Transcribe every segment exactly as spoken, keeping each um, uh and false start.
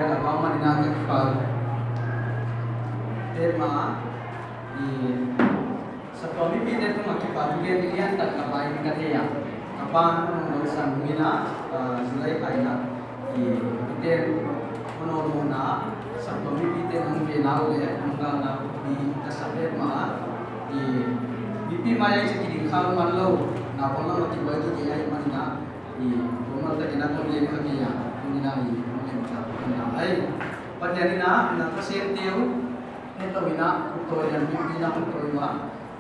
Ka pa manin ka kipak petmah, i, saptuam mipite tungah kipahthu gen liantak ka pa in ka thei a. Ka pa'n hon lawmsan in a, ah, July kha in a, i, mipite hon lawmna, saptuam mipite hon vena uh leh hon galna uh ka sa petmah, i, mipi mai ah i chih kiding kha man lou, na kon lam a kibuai kei ahihmanin a, i, kon lam tak in a kon gen kha kei a, kon in a i, kon lemchang kon in a ai. Pathian in a, na thasem teu, hetlou in a, utoi dan mipi na utoi ua,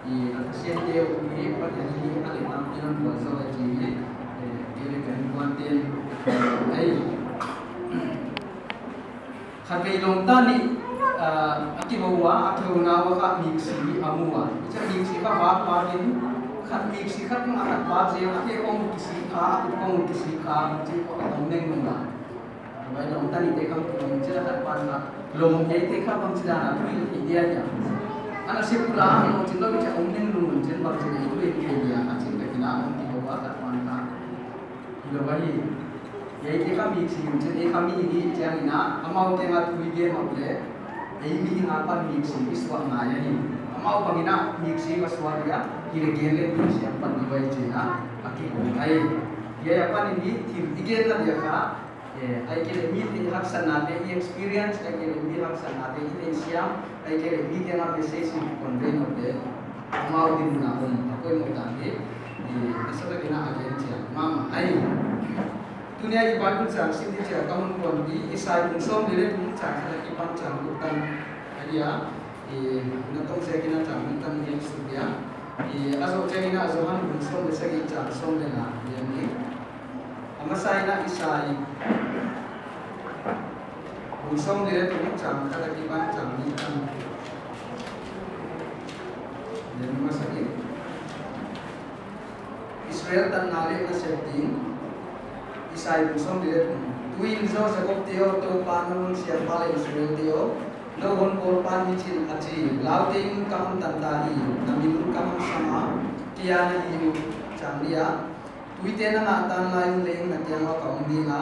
i, na thasem teu, i, Pathian in a leh tampi hon buai zou a chi, i, i leh kan buan ten, ai. Khatvei lawmta nih, ah, a kihou ua, a kihouna ua kha miksi a mu ua. Hichia miksi kha vak vak in, khat miksi khat a khat vak zel a, a khe kong kisi kha, a kut kong kisi kha, chi kha a om neng nung a. Khatvei lawmta nihte kha om chi a khat pan kha, lawm kei te kha bangchidan a tui kei dia dia. Ana se pula, lawm chin lawm chi a om neng nung chin bangchidan a tui kei dia, a chin ka kina om ti ho a khat pan kha. Hilou ahi. Hiaite kha miksi hi chin, ei kha mihing hi chiangin a, amau kianga thu i gen mak leh, ei mihing apan miksi i suah ngai ahi. Amau bangin a miksi va suah dia, hileh gen leh miksi apan di vai chih a, a kihou ahi. Hiai apan in hi thil i genna dia kha, eh, ahihkeileh mi theih haksatnate i experience, ahihkeileh mi haksatnate i theisiam, ahihkeileh mi kianga message i convey nop leh, amau dinmun a om, a poimoh dan hi, i, nasa takin a gen chiang mahmah ahi. Tuni a i Bible chang sim di chiang ka hon kuan di, Isai bung sawmli leh thum chang khat akipan chang guk tan ahi a, i, na tong sek in a chang guk tan i en suk dia. I, a zoh chiangin a Johan bung sawm leh sagih chang sawm leh nga, i en di. A masa in a Isai bung sawmli leh thum chang khat akipan chang nih tan. I en masa in. Israel tanna leh nasep ding. Isai bung sawmli leh thum. Tuin zaw Jakob te aw, Toupa nou hon siampa leh Israel te aw, nou hon bawlpa in hichiin a chi: Laute in, ka hon tan ta hi, na min un ka hon sam a, kei a na hi uh. Chang nih a. Tuite na ngah tan lai un leng na kiang uah ka om ding a,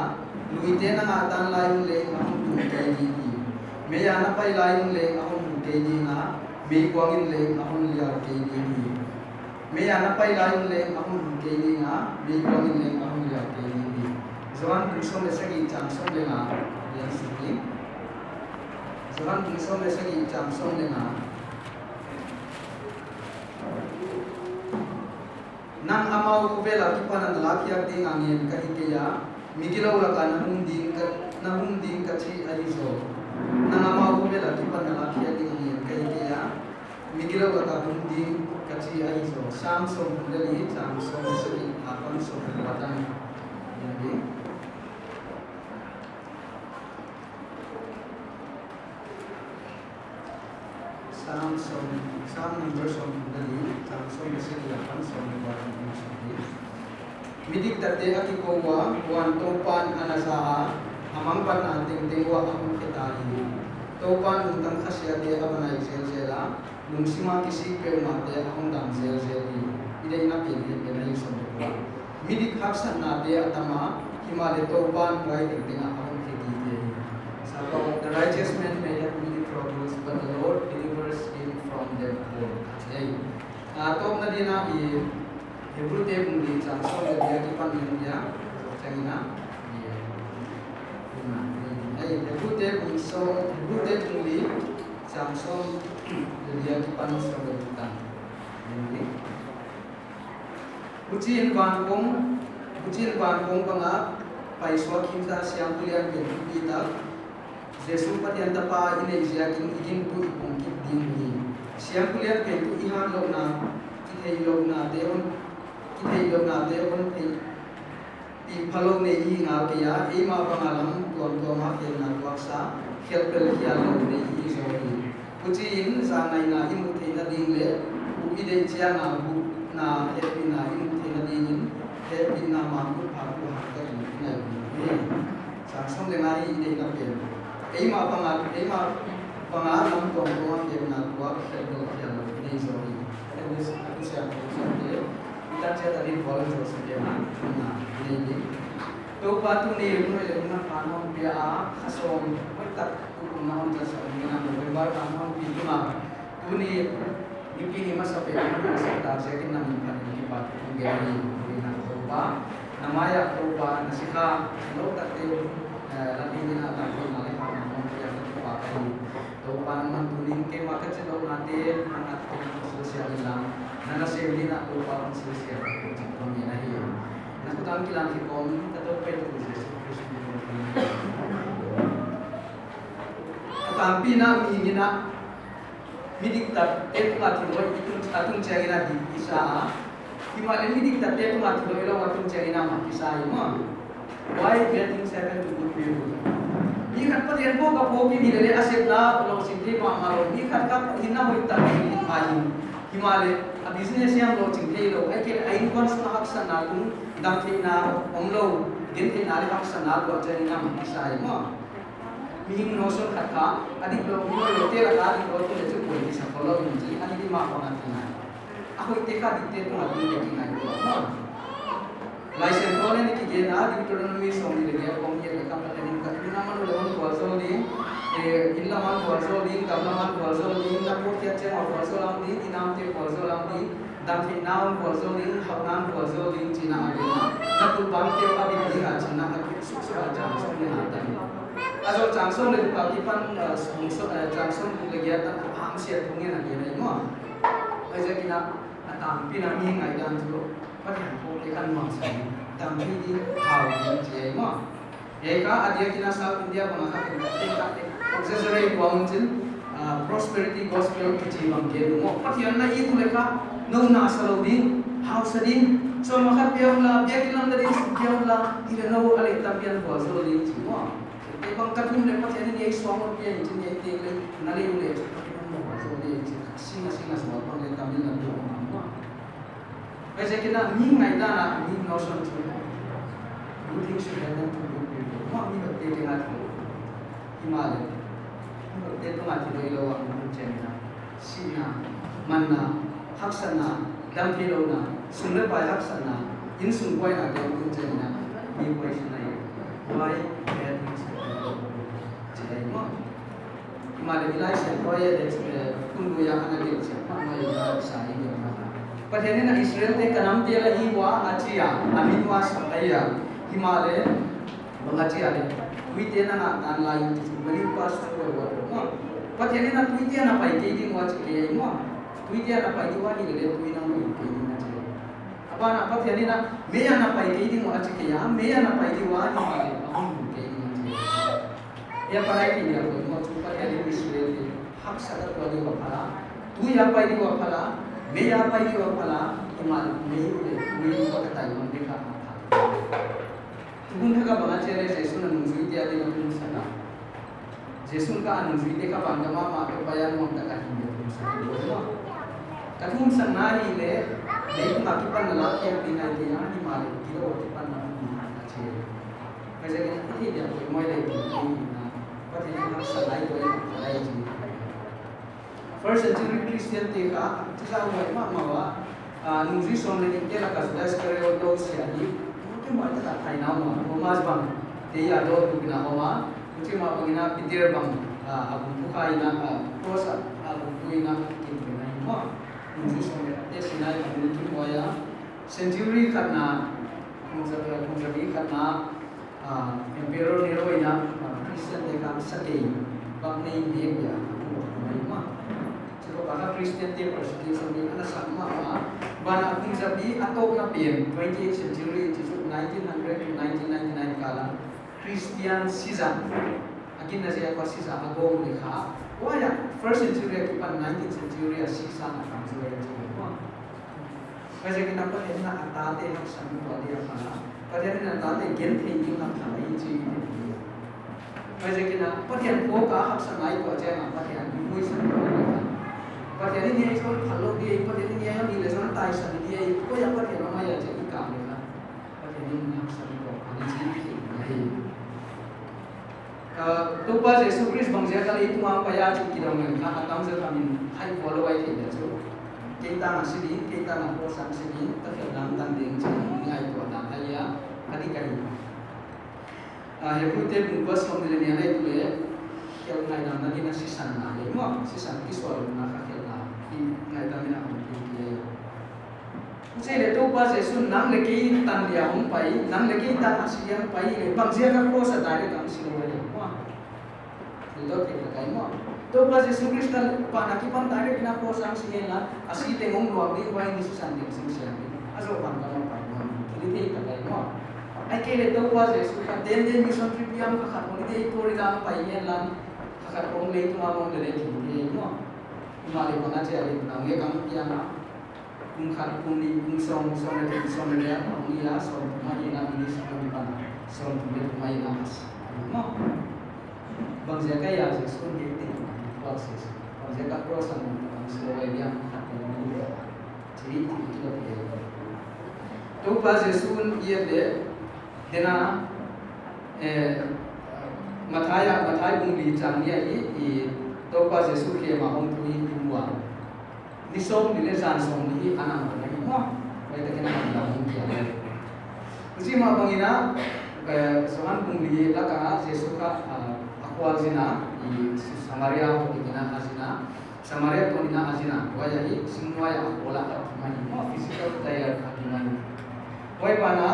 luite na ngah tan lai un leng a hon tung kei ding hi. Mei a na pai lai un leng a hon hu kei ding a, meikuang in leng a hon liau kei ding hi. Mei a na pai lai un leng a hon hu kei ding a, meikuang in leng a hon liau kei ding hi. Johan bung sawm leh sagih chang sawm leh nga, lian suk in. Johan bung sawm leh sagih chang sawm leh nga. Nang amau khovel akipan a na lakkhiak ding a ngen ka hi kei a, migilou laka na hum ding ka, na hum ding ka chi ahi zaw. Nang amau khovel akipan a na lakkhiak ding a ngen ka hi kei a, migilou laka hum ding ka chi ahi zaw. Sam sawmthum leh li, chang sawm leh sagih apan sawm leh kua tan. Sam sawm, Sam number sawmthum leh li, chang sawm leh sagih apan sawm leh kua tan i en suk di. Midiktate a kikou ua, huan Toupan a na za a, a mangbatna tengteng uah a hon khe ta hi. Toupan lungtang khasiate a va nai zelzel a, lungsim a kisik peuhmahte a hon dam zelzel hi. I deihna pen hiai pen ahi, sawm leh kua. Midik haksatnate a tam a, himahleh Toupan huai tengteng a a hon khe gige hi. Saptuam, the righteous man may have many troubles, but the Lord delivers him from them all. Ei. A tawpna dingin a i Hebrute bung li chang sawm leh li akipan i en dia. Chang in a. Ei, Hebrute bung sawm, Hebrute bung li chang sawm leh li akipan sawm leh li tan. Huchiin vankhong, huchiin vankhong banga paisuak himta siampu lianpen thupitak, Jesu Pathian Tapa i neih ziakin i gingtu i pung kik ding hi. Siampu lianpen tuh i hatlouhna, kitheihlouhnate hon, kitheihlouhnate hon thei, pi phalou nei i ngal kei a, eimah banga lam tuamtuam a khelhna tuaksa, khelh pel khial lou nei i zaw hi. Huchiin, zangaihna i muh theihna ding leh, bu i deih chianga buhna hehpihna i muh theihna dingin, hehpihna mangkut pha tuh hangtakin i ngai ding hi. Chang sawm leh nga hi i deihna pen. Eimah banga, eimah banga lam tuamtuam a khelhna tuak, khelh pel khial lou nei zaw hi. Atu siang, atu siang te, i tan chiat a ding bual zaw sek e, na, nei ding. Toupa, tuni hun hoih leh hun hoih kha na hon pia a, kha sawm hoihtak tukum na hon zat sak ding in November kha na hon pi ding a, tuni Nipi ni masa pen na sa tak ziakin na min phat in kipak thu gen ahi. Tuni na Toupa, na mai ah Toupa, na sikha lou takte, eh, la ding in a tak na le kha na hon pia na Toupa ka hi. Toupa, nangman tuni'n keimah ka chih louhnate, nang a tawh na hon silsial inla, na nasem ding in Toupa hon silsial ka hi. Na khut ah kilang kikawm in ka Toupa Jesu Khrist min in. A tampi in mihing in midiktat te tunga thil hoih i tun, a tun chiangin a dik i sa a. Himahleh midiktat te tunga thil hoihlou a tun chiangin a mak i sa hi maw. Why bad things happen to good people? Mi khat Pathian phawk a phawk in hilele a sepna louching thei mahmah lou. Mi khat kha hinna hoihtak in a hin. Himahleh a business hiam louching theilou. Ahihkeileh a inkuan sung a haksatna tung, damtheihna omlou, gentheihna leh haksatna tuah chiangin a mak i sa hi maw. Mihing notion khat kha, a diklou, mi hoihloute lak ah a diklou tun leh chu buai kisa khollou in chi, a ni di mah bang a ti ngai. A hoihte kha dikte tunga tun leh kingaihtuah maw. Laisiangthou in kigen a, Deuteronomy sawmnih leh giat, kum giat leh khat ah hiai in, ka tun a man uh leh hon vualzawl ding, eh, inn lam ah vualzawl ding, gam lam ah vualzawl ding, na pawtkhiat chiang a vualzawl ang ding, i namte vualzawl ang ding, damtheihna ah vualzawl ding, hauhna ah vualzawl ding, chi in a gen a. Na kulhbangte uh a bit ding a chi in a, a gen suk suk a chang sawm leh nga tan. A zaw chang sawm leh guk a kipan, eh, sawm, eh, chang sawm leh giat tan a hamsiat thu ngen a gen ahi maw. Huaiziakin a, a tampi in mi ngaihdan chu, Pathian phawkte kha nuamsa ding, damtheih ding, hau ding chi ahi maw. Hiai kha a diakin a South India bang a kha ken ka, ken ka, ken exaggerate ua un chin, ah, prosperity gospel kichi bang gen uh maw. Pathian na it uleh kha, nou nasa lou ding, hausa ding, sawm a khat pia unla, biakin lam na ding sum pia unla, hileh nou a leh tampi in vualzawl ding chi maw. Te bang ka thum leh Pathian in hiai suang hon pia in chin, hiai te leh na lei uleh chu Pathian in vualzawl ding chi, sing a sing a suang bang leh tampi in vualzawl maw. Huaiziakin a mi ngaihdan a, mi notion chu, good things should happen to good people. Maw, mi hoihte kiang a thil. Himahleh, mi hoihte tunga thil hoihlou a hong tun chiangin a, sihna, manna, haksatna, damtheihlouhna, sum leh pai haksatna, innsung buaina te hong tun chiangin a, mi question ahi. Why bad things happen to good people? Chi ahi maw. Himahleh Laisiangthou ah, eh, kum lui a ana gelh chiang mahmah in a sa i gelhna kha. Pathian in a Israelte Kanaan te la hi ua a chi a, a min ua sak ahi a. Himahleh bang a chi a leh, tuite na ngah tan lai in chi chu, when you pass through the water. Maw, Pathian in a tuite na pai kei ding ua chi kei ahi maw. Tuite na pai ding ua hilele tui na ngah kei ding a chi. A ban ah Pathian in a mei a na pai kei ding ua chi kei a, mei a na pai ding ua himahleh a hun kei ding a chi. Hiai a parai ki dia ko mo chu Pathian in Israelte haksa a tuah ding ua phala, tui a pai ding ua phala, mei a pai ding ua phala, himahleh mei leh tui ka tai mang ding kha. Thukhun Thak ah bang a chi a leh Jesu'n a nungzuite ading a pumsak a. Jesu'n kha a nungzuite kha vangam ah mah toh pai a nuamtak a hih ding a pumsak a. Ka thumsakna hi leh, leitung a kipanna la khiak ding ahi kei a, himahleh gilou a kipanna hong hi a chi. Huaiziakin a thei dia poimoh leh poimoh hi na, Pathian in haksa lai tuah in a lai chi. First century Christian te kha, chizang huai mahmah ua, ah, nungzui sawm leh nih te lak a Judas Iscariot lou sia hi, tu te mai ta thai nau ma, Thomas bang, te a dawt tu kina homa, tu te ma bang in a Peter bang, ah, a bung tu kha in a, ah, cross a, a bung tu in a kin kina hi ma, nungzui sawm leh nih te sinai a bung tu kha a, century khatna, kum za, kum zabi khatna, ah, Emperor Nero in a, ah, Christian te kha sakei bang nei nek dia, a kum bang mai ma. Chu kha Christian te persecution ni ana sak mahmah. Ban a kum zabi a tawpna pen, twenty-eighth century, chu nineteen hundred to nineteen ninety-nine kal a Christian sisa. A ginna ziak a sisa a gawm leh kha. Huai a first century a kipan nineteenth century a sisa na kam zaw a chi ma. Huaiziakin a Pathian in a tate haksa mi tuah dia phala, Pathian in a tate genthei ding a phala i chi. Huaiziakin a Pathian phawk a haksa ngai tuah chiang a Pathian in muisan tuah dia. Pathian in hiai zong phal lou dia, Pathian in hiai a mi leh zong taisan dia, koi a Pathian a mai a chi i kam leh kha. Pathian in haksa mi tuah phala i chi. Ah, Toupa Jesu Khrist bang ziak a leitung a pai a chih kidong leng kha, a tamzaw kha min haih vual lou ahi thei dia chu. Kei tang a si ding, kei tang a cross a si ding, ka khelhna tan ding chih ngaihtuah dan ahi a, ka dik ahi. Ah, Hebru te bung kua sawmnih leh nih a na et uleh, khelh ngaihdamna dingin a sisan na leh maw, sisan kisualna kha khelhna hi ngaihdam in a hong pi leh. Huchi leh Toupa Jesu nang leh kei tan dia hong pai, nang leh kei tan a si dia hong pai leh, bangziak a cross a direct a hong si lou a leh maw. Thil dot thei ka kai maw. Toupa Jesu Khrist pan a kipan direct in a cross a hong si hen la, a si teng hong luang ding, huai ni sisan teng sing siang ding. A zoh pan ka maw pan maw. Thil thei ka kai maw. Ahihkeileh Toupa Jesu kha ten day mission trip hiam kha khat holiday tour in a pai hen la, kha khat hong leitung a hong lele thil thei maw. Himahleh bang a chia leh nang leh kei kiang a. Kum khat, kum nih, kum sawm, sawm leh thum, sawm leh nih, kum nih a, sawmthum a hi na, minute sawmthum pan a, sawmthum leh thum a hi na, as. Maw. Bangziak a Jesu hi teng, bangziak a cross a hong si lou a leh, khat teng ni leh. Chih, chih, chih, chih. Toupa Jesu in i et leh, dena, eh, Mathai a, Mathai bung li chang nih a hi, i Toupa Jesu khe ma hong tu hi i mu a. Ni sawmnih leh zan sawmnih ana hong hi maw. Huai tak in a hong lam hong kia. Huchi mah bangin a, eh, Johan bung li lak a Jesu kha, ah, a khual zin a, i Samaria hoih in a zin a. Samaria toh in a zin a. Huai a hi, singnuai a khual a kim a hi maw, physical tired a kim a hi. Huai ban a,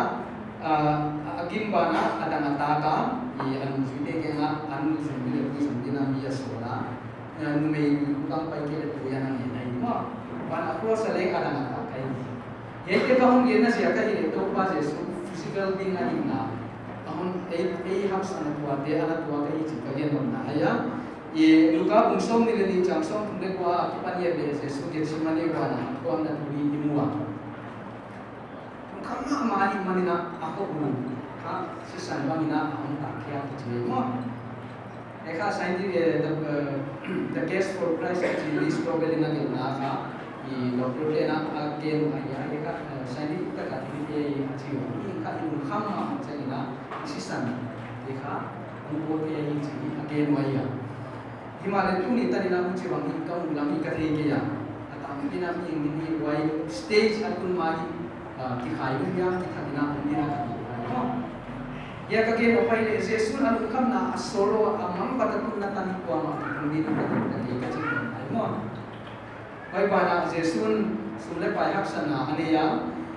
ah, a kim ban a, a dang a tak a, i a nungzuite kiang a, a nungzui mi leh puizom ding a mi a sawl a. Eh, numei lui kang pai kei leh tui a na ngen a hi maw. Ban a cross a leng a dang a tak a hi. Hiaite ka hon genna ziak ahihleh Toupa Jesu physical ding a hinna. A hon ei, ei haksatna tuate ana tuak ahi chih ka gen nopna ahi a. I Luka bung sawmnih leh nih chang sawmthum leh kua a kipan i et leh Jesu Gethsemane huan a thuakna thu i mu a. Lungkham mahmah ahihmanin a, a hoh uh kha sisan bangin a hong tak khia kichi maw. Hiai kha scientific, eh, the, eh, the Case for Christ kichi Lee Strobel in a gelhna kha, i doctor te'n a gen uh ahi a, hiai kha, eh, scientific tak a thil te a chi uh. Hiai kha i lungkham mahmah chiangin a, i sisan te kha hong bawl thei ahi chih a gen uh ahi a. Himahleh tuni tan in a huchibang hi ka muh lam hi ka thei kei a. A tampi in a mi, mi, mi huai stage a tun ma hi, ah, kikhai lum hiam, kithak in a um ding a ka deih. Hiai ka gen nop ahihleh Jesu'n a lungkhamna a solo a mangbat a tunna tan hi kuamah kitung ding ka deih ka chi nop ahi maw. Huai ban ah Jesu'n sum leh pai haksatna a nei a,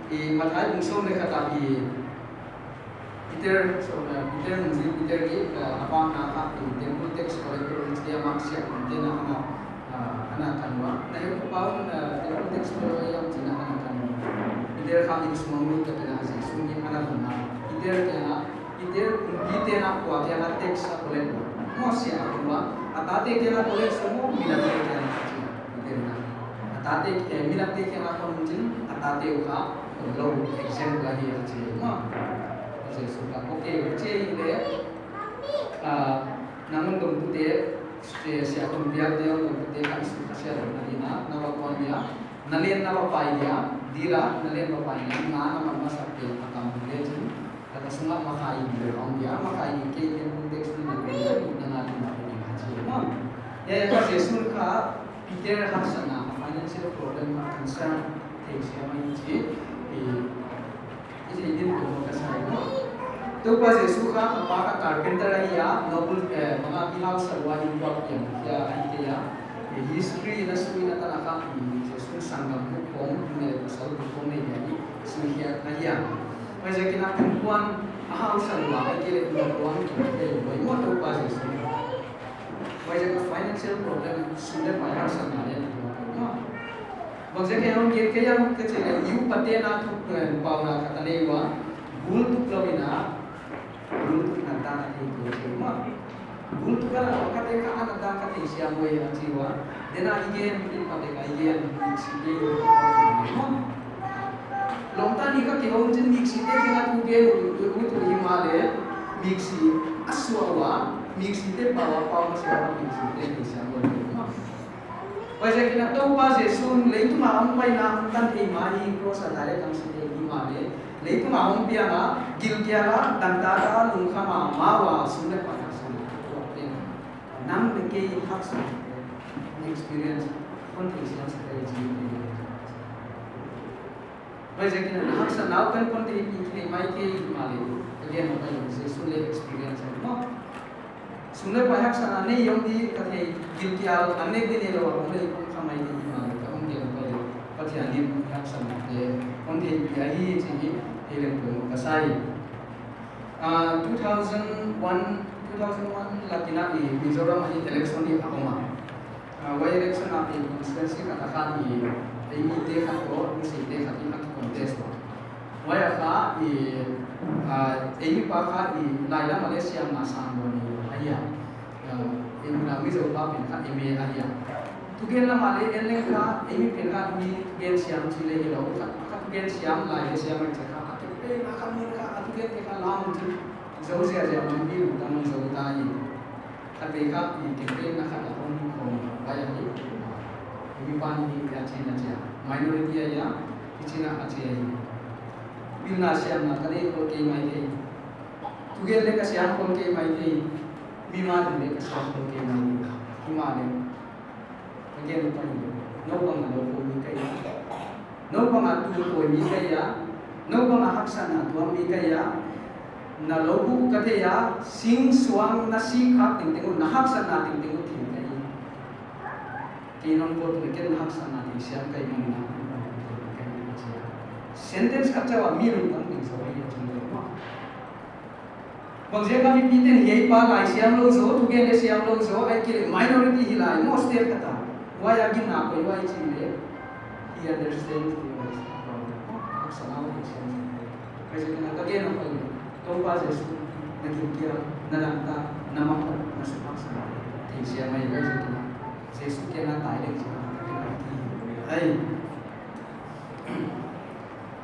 i Mathai bung sawm leh khat ah i Peter, so, uh, Peter nungzui Peter ki, uh, a pamna kha i temple tax collector in chia mak siakte'n a ana, uh, ana kan ua. Na heutupa un, uh, temple tax collector hiam chi'n a ana kan ua. Peter kha insung a mi ka tina Jesu'n ana hon a. Peter kiang a Peter, Peter na kua kiang a tax a collect maw sia a kon ua. A tate kiang a collect sung maw, mi lamte kiang a chi. Peter na. A tate, eh, mi lamte kiang a kon chin, a tate uh kha kon lou, example ahi a chi maw. Jesu kha, okay, chi leh, ah, nang un dongtute, eh, sia kon biak te, dongtute kha Jesu kha sia lou na ni na, na va kon dia, na len na va pai dia, dila, na len va pai dia, na na man masak te, a kam le chin. Kata sunga makai ni le hong dia, makai ni kei temple tax ni na le na ni na na ni ma ni ma chi ma. Ya, ya, ka Jesu kha Peter haksatna, financial problem kha concern thei sia mai chi. I, i thei din ko ka sai ko. Toupa Jesu kha a pa kha carpenter ahi a, noble, eh, manga mi hausa lua in buak pian kia ahi kei a. Eh, history na sui na tan a kha, i Jesu sanggam bukhong, mi le pasal bukhong nei dia ni. Sui hiak ahi a. Huaiziakin a pumpuan a hausa lua, ahihkeileh pumpuan ki te lua, i maw Toupa Jesu. Huaiziakin financial problem, sum leh pai haksatna leh na lua. Bangziakin hon gen kei hiam ka chih leh, i upate na thuk, eh, pauna khat a nei ua, bul tuk lou in a, bul tuk na ta na thei tou chi maw. Bul tuk a la ka te kha ana dang ka thei siam ve a chi ua. Dena i gen, i pate ka i gen, miksi te u. Lawmta ni kha kihong chin miksi te kiang a thu gen u, u, u tu himahleh, miksi a suah ua, miksi te pau a pau masiah ua, miksi te thei siam ve. Huaiziakin a Toupa Jesu'n leitung a hong paina hong tan thei ma hi cross a direct hong si thei himahleh. Leitung a hong piang a, gilkial a, dangtak a, lungkham a, amau a, sum leh pai a sum leh pai a. Nang leh kei haksatna, experience, kon thei siam sak leh chi. Huaiziakin a haksatna kon kon thei pi thei mai kei himahleh. Gen pai lou, Jesu leh experience maw. Sum leh pai haksatna nei zong di ka thei, gilkial an nek di neilou a om leh i pom kha mai di himahleh ka hon gen pai lou. Pathian in haksatnate hon theihpih ahi chih hi thei leng peuhmah ka sa hi. Ah, two thousand one, two thousand one lak in a i Mizoram ah i election di a om a. Ah, huai election a i constituency khat a kha i, eimite khat toh, i state khat in a ki contest ua. Huai a kha i, ah, eimi pa kha i, lai lam a leh siamna sang lou ni ahi a. Ah, eimi la Mizo pa pen kha M A ahi a. Thugen lam a leh en leng kha, eimi pen kha mi thugen siam chih leh hilou, kha, kha thugen siam lai leh siam mai chih kha, a thugen pen kha mi kha, a thugente kha lam chih, zou ziahziah mi lungtang zou ta hi. Khatvei kha i campaign na khat a hon khawm vai ahi. Mi pan hi a chi na chia. Minority ahi a, i chi na a chi ahi. Pilna siamna ka nei khol kei maithei. Thugen leh ka siam khol kei maithei. Mi ma ding leh ka siam khol kei maithei. Himahleh. Ka gen pai lou. Naupang a lou khol mi ka hi. Naupang a tu khol mi ka hi a. Naupang a haksatna tuam mi ka hi a. Na lou bu ka thei a, sing suang na sik khak tengteng uh, na haksatna tengteng uh thei ka hi. Kei non ko tu ken na haksatna thei siam ka hi manin a. Sentence khat chauh a mi lungtang teng zou ahi a chih leh maw. Bangziak a mipite'n hiai pa lai siam lou zaw, thugen leh siam lou zaw, ahihkeileh minority hi lai maw state khat a. Huai a ginna koi huai chih leh. He understands the words of God. Haksatna uh thei siam. Huaiziakin a ka gen a pai lou. Toupa Jesu, na gilkial, na dangtak, na mangngilh, na suk haksatna thei siam mai huaiziakin a. Jesu kiang a tai leng chih a ka gen a hi. Ai.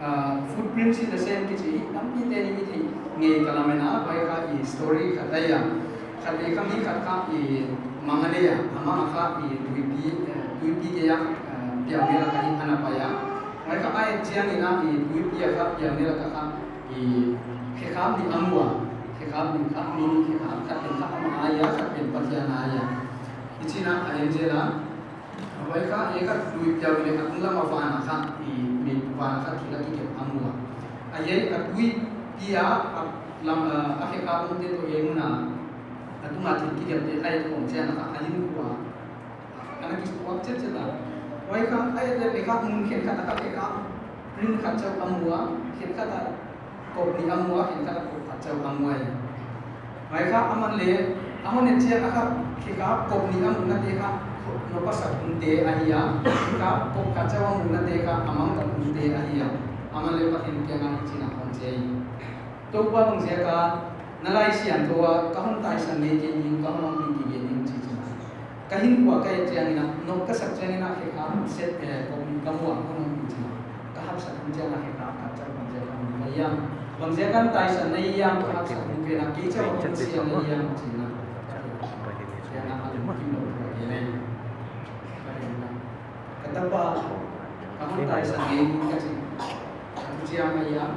Ah, footprints in the sand kichi, tampite'n i mi thei ngei ka lamen a, huai kha i story khat ahi a. Khatvei kha mi khat kha i mang a nei a, a mang a kha i tuipi, eh, tuipi gei a, eh, piau nei lak a hi ana pai a. Huai kha a et chiangin a i tuipi a kha piau nei lak a kha i khekhap nih a mu a. Khekhap nih kha, mi nih khekhap, khat pen kha amah ahi a, khat pen Pathian ahi a. I chih na a en zel a. Huai kha, e kha tui piau leh a tung lam a van a kha, i mi van a kha thil a kikep a mu a. A hiai a tuipi a, a lam, a, a khekhap omte toh e mun a, a tung a thil kikepte a et khawm chiang a kha, a hinkhua ana kisuak chetchet a. Huai kha, a et leh kha mun khenkhat a kha khekhap print khat chauh a mu a, khenkhat a kop nih a mu a, khenkhat a kop khat chauh a mu a. Huai kha aman leh, a hon et chiang a kha khekhap kop nih a munate kha, nop a sak hunte ahi a, khekhap kop khat chauh a munate kha, a mangngilh hunte ahi a. Aman leh Pathian kiang a hichi'n a hon chi a. Toupa bangziak a, na laisiangthou a, ka hon taisan ngei kei ning, ka hon hong pih kei ning chih chih. Ka hinkhua ka et chiangin a, nop ka sak chiangin a khekhap set, eh, kop nih ka mu a, hon hong pih chih. Ka haksat hun chiang a khekhap khat chauh bangziak a hon pai hiam. Bangziak a taisan na hiam, ka haksat hun pen a kei chauh a hon siam na hiam chih na. Chiang a hon kim lou tua kei nei. Ka tapa, ka hon taisan ngei ka chih. Ka tu chiang a hiam.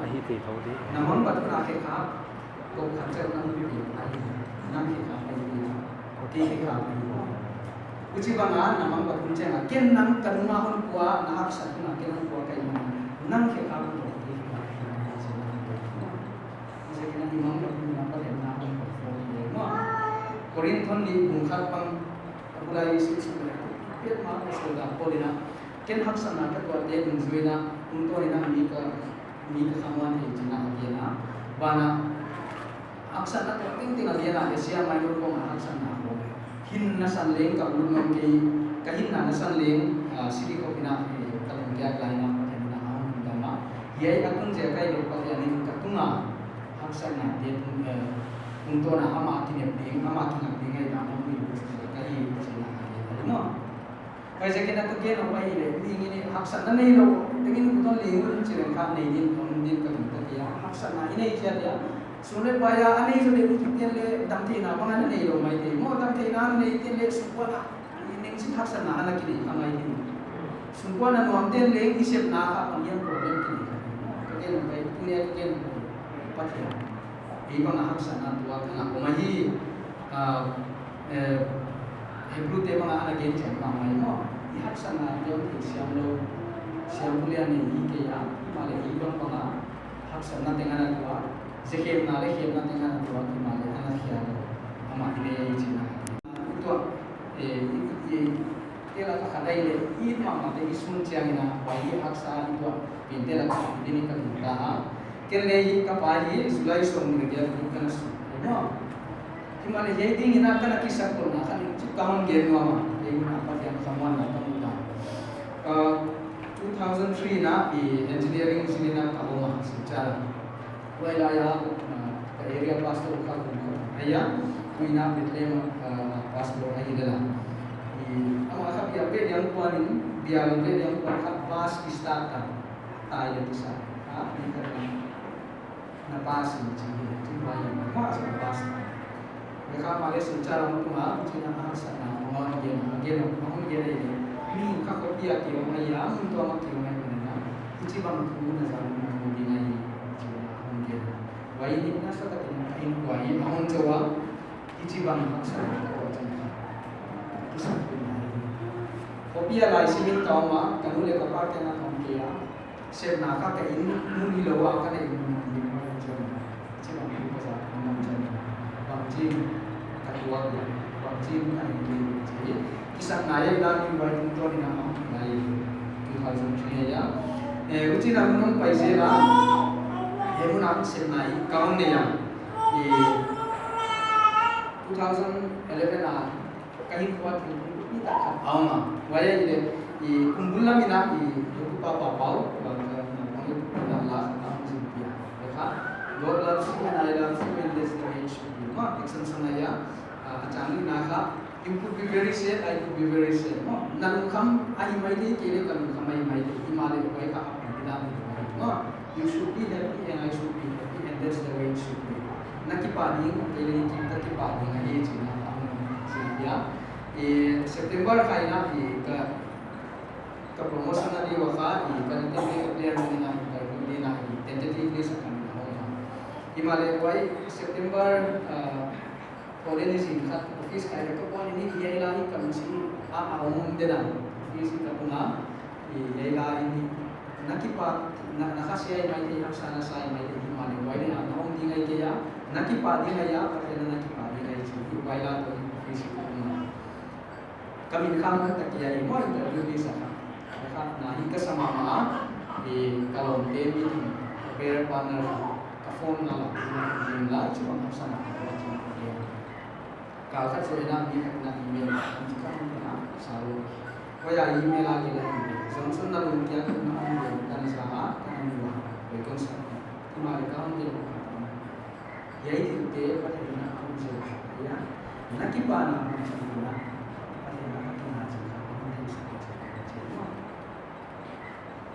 Na mangngilh hun a khekhap. Kop khat chauh na mu pih ahi, nang khekhap ahi, kei khekhap ahi. Huchibang a na mangngilh hun chiang a, ken nang ka nung a hon pua, na haksat hun a ken hon pua ka hi manin, nang khekhap ahi, kei khekhap ahi. Huchiin i mangngilh hun a Pathian na hon pua ahi maw. Korinth nih bung khat pang, a bul a i sim sim leh, Petmah a sawltak Paul in a, ken haksatna ka tuahte nungzui in a, tungtawn in a mi ka mi ka khamuan hi chih na a gen a. Banah, haksatna tuah tengteng a gen a, Asia Minor khawng a haksatna khawng. Hinna san leng ka ut nawn kei, ka hinna na san leng, ah, sidi khop in a, eh, ka lungkia lai na Pathian in a hon dam a. Hiai a tung ziak ahi leh Pathian in ka tung a, haksatnate tung, eh, tungtawn a amah kinep ding, amah kingak ding ahi dan a hon hilh ka hi, ka chih na a gen a maw. Huaiziakin a ka gen a pai leh, mi ngi ni haksatna neilou, tengin kut hon ling un chi leng kha nei ding, hon ding ka lungta kei a, haksatna i nei chiat dia. Sum leh pai a, a nei zaw leh i kiten leh, damtheihna bang a na neilou maithei. Maw damtheihna a nei ten leh, sungkuan a, i neng chin haksatna ana kinei kha maithei. Sungkuan a nuam ten leh, i sepna kha, bang hiam problem kinei kha. Ka gen a pai, tuni a ka gen a pai, Pathian. Ei bang a haksatna tuak a na om ahi, ah, Eh, Hebrew te bang a ana gen chiang mahmah maw. I haksatna tuam thei siam lou. Siam bul a nei hi kei a, mahleh i bang bang a haksatna teng ana tuak. Zia khemna leh khemna teng a na tuak himahleh ana khia lou. Amah i nei ahi chihna. I tuak, eh, i, i, i, te la ka kha dai leh, i mahmah te i sun chiang in a, huai i haksa i tuak, pen te la ka kha ding in ka gingta a. Ken leh ka pa hi, July sawmnih leh giat in ka na sut. Himahleh hiai ding in a ka na kisakkhol na kha ding chu ka hon gen nuam a. Hiai in a Pathian khamuanna ka mu ta. Uh, two thousand three in a, i engineering zil in a ka om a, Silchar a. Huai lai a, uh, ka area pastor kha kum kha. Ahi a, tu in a Bethlehem, uh, pastor ahi lel a. I, amah kha bial pet diang kuan in, bial pet diang kuan kha bus start ta. Tai leh kisa. Ha, ni ka na. Na pass in chi, chi huai in, na pass, na pass. Huai kha amah leh Silchar a hong tung a, huchiin a haksatna a hon gen, a gen, a hon gen ahi leh. Mi kha khopi a ki om ahi a, mun tuam a ki om ahi manin a. Hichibang thu na zang na hon ding ahi, chi a hon gen. Huai in nasatak in a innkuan a hon chou a, hichibang haksatna ka tuak chiang kha. Kisakkhol na ahi. Khopi a lai sim in ka om a, ka nu leh ka pa kiang a ka om kei a. Sepna kha ka inn mun hilou a, ka na inn mun hi a, mun chiang. Chi bang thu ka za, mun chiang. Bangchin ka tuak a, bangchin ka inn mun chi. Kisakna ahi dan in huai tungtawn in a om lai two thousand three a. Eh, huchiin a mun hong pai zel a. Hiai mun a sepna ahi ka hon nei a. Eh, two thousand eleven a Ka hinkhua thil kum ni tak khat a om a. Huai ahihleh, i kum bul lam in a, i, i pu pa pa pau, bang ka, bang i pu pa la la, a hong zin pia. Huai kha, God loves you and I love you and that's the way it should be. Ma, action song ahi a, a, a chang ni na kha, you could be very sad, I could be very sad. Ma, na lungkham ahi maithei, kei leh ka lungkham ahi maithei, himahleh huai kha a pen di dan ahi. Ma, You should be happy and I should be happy and that's the way it should be. Na kipah ding, kei leh kei ka kipah ding ahi chihna a hon zil pia. Eh, September kha in a, eh, ka, ka promotion a di ua kha, eh, ka tentative plan in a, interview di in a, eh, tentatively sa kan na hong na. Himahleh huai September, ah, Kawlgam ni zing khat office kai ka pawt in hiai lai ka lungsim a, a om dedan. Office ka tung a, hiai lai in na kipah, na, na khasia ahi maithei, haksa na sa ahi maithei, himahleh huai in a na om ding ahi kei a, na kipah ding ahi a, Pathian na kipah ding ahi chi, huai lai toh office ka tung a. Ka min kha Natakya ahi maw, interview di sa kha. Ka kha na hi ka sa mahmah a, eh, ka lawmte mi, ka prayer partner, ka phone na la, na la, chibang haksa na ka tuak chiang ka tuak. Kal khat zoh in a mi khat in a email, ka hon sa lou. Huai a email a gelh a hi. Johnson na lungkia kha na hon lou, ka na za a, ka na mu a, huai kon sa. Himahleh ka hon gelh kha. Hiai thil te Pathian in a hon zil kha hia. Na kipahna mun chiang in a Pathian a ka kingak chiang kha, hon theihsak chiang kha.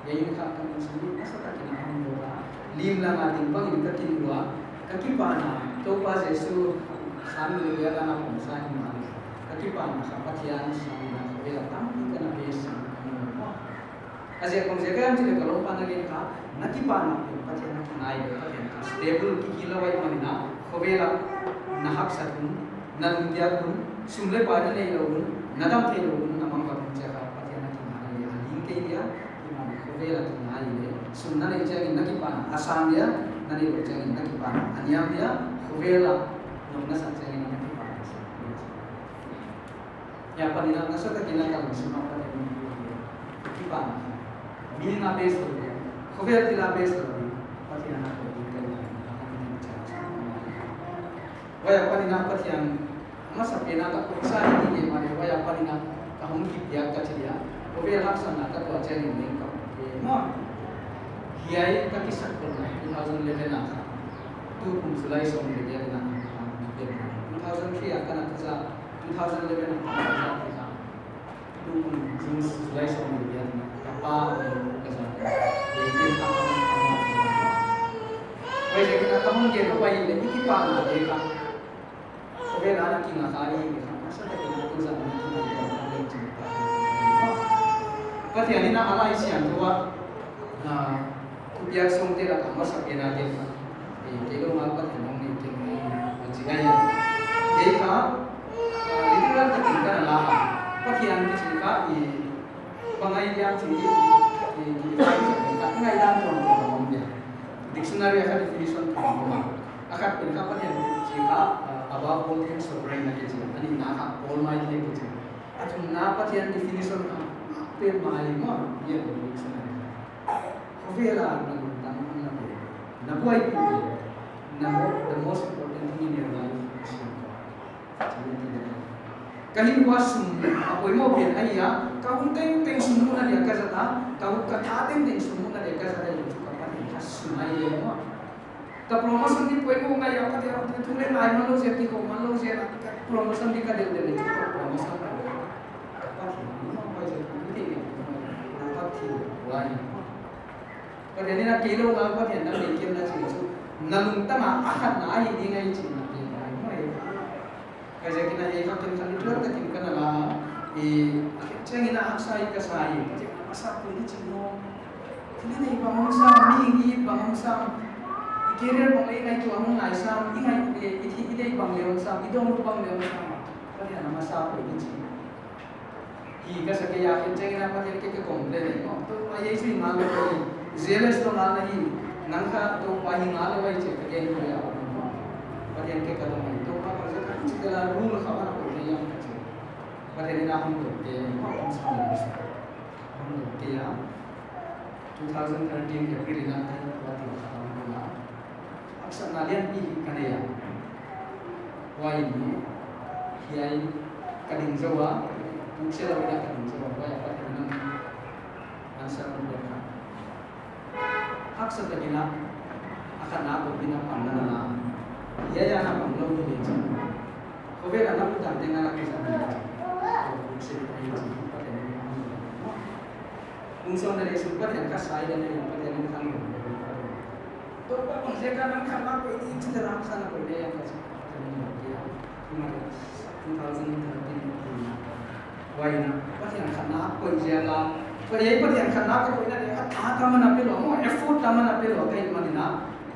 Hiai in kha ka lungsim nasatak in a hon dawt a. Lim lang a ding bang in ka kin lua. Ka kipahna, Toupa Jesu, sang ni leh a na pom sa himahleh. Ka kipahna kha Pathian sang in a ka vel a tampi ka na base in ka mu a. A ziak bang ziak a hiam chih leh ka lawmpa na gen kha, na kipahna pen Pathian a kingai leh, Pathian kha stable kikhel lou ahihmanin a, khovel a na haksat hun, na lungkiat hun, sum leh pai na neilou hun, na dam theilou hun, na mangbang hun chiang kha Pathian a kingai leh a ling kei dia, himahleh khovel a kingai leh, sum na neih chiangin na kipahna a sang dia, na neilou chiangin na kipahna a niam dia, khovel a nop na sak chiangin na kipahna a sang dia. Huai apan in a nasatak in a ka lungsim a Pathian in a kipahna. Mi na base lou, khovel thil a base lou, Pathian a kipahna. Huai apan in a Pathian, masa pen a ka pumsa hi ni mahleh, huai apan in a ka hong kipiak ka chi dia. Khovel haksatna ka tuak chiangin leng ka, eh, maw. Hiai ka kisakkhol na two thousand eleven a kha. Tukum July sawmnih leh giat in a, ah, two thousand three a ka na tuh sa, two thousand eleven a ka na tuh sa, tukum June, July sawmnih leh giat in a, ka pa, eh, ka za, eh, ka pa, ka pa. Huaiziakin a ka hon gen a huai leh, i kipahna te kha. Khovel a na kingak kha i, kha, nasatak in a tu zan na kingak kha leh chin. Pathian in a Laisiangthou a, ah, thupiak sawmte lak a masa pen a gen kha. Eh, kei lou ngal Pathian hong nei kei ni, a chi ngai a. Kei kha, ah, literal takin ka na la a. Pathian kichi kha i, bang ahi dia chi, i, i, i, i, i, ngaihdan tuamtuam a om dia. Dictionary a kha definition tuamtuam a. A khat pen kha Pathian chi kha, uh, above all things, sovereign na kichi. A nihna kha Almighty na kichi. A thumna Pathian definition kha, pen mai mo, ye dictionary. Khovel a na lungtang na pe, na buaipi pe, na mo, the most important thing in your life is your God. Ka hinkhua sum a poimoh pen ahi a, ka hun tengteng sum muhna dia ka zat a, ka hun ka tha tengteng sum muhna dia ka zat a, ka Pathian kha sum ahi a mo. Ka promotion di poimoh ngai a, Pathian thu le ngai man lou zel, kikhop man lou zel, ka promotion di ka del del le, ka promotion ka Pathian ni mo pai zel, ni te ni mo, na Pathian wai. Pathian in a kei lou ngal Pathian na nei kem na chi chu, na lungtang a a khatna ahi ding ahi chi na kem na ahi mai. Huaiziakin a ei kha ken kha literal takin ka na la, i, a khenchiangin a haksa i ka sa i, Pathian a masa pui ni chi mo. Thil i neih bang hong sam, mihing i bang hong sam, i career bang leh i ngaihtuah hong nai sam, i ngai, i, i thi, i deih bang leh hong sam, i dong bang leh hong sam. Pathian a masa pui ni chi. Hi ka sa kei a, khenchiangin a Pathian ke ka complain mo. Toupa ei chu hi ngal lou hi. Jealous lou ngal na hi. Nang kha Toupa hi ngal lou hi chi ka gen ko ya mo. Pathian ke ka dong hi. Toupa ka sa ka chi ka la rule kha na ko ya ka chi. Pathian in a hon dong te mo, hon sa mo. Hon dong te a. Two thousand thirteen April in a tai Pathian ka dong na. Haksatna lianpi ka nei a. Huai in hiai ka ding zou a, puk se lou in ka ding zou a, huai a Pathian in answer hon piak kha. Haksa takin a, a khatna toh in a panna na la. Hiai a na pang lou hi leh chin. Khovel a na mu dan teng a na kisa ni leh chin. Puk se lou in chin, Pathian in a hon piak kha. Hong sawm na leh suk Pathian ka sa i dan leh Pathian in a hon piak kha. Toupa bang ziak a nang khatna koih di chih dan khatna koih di a ka chi. Two thousand thirteen. Huai in a Pathian khatna koih ziak a. Huai Pathian khatna ka koihna leh ka tha tam a na pe lou mo, effort tam a na pe lou ka hih manin a.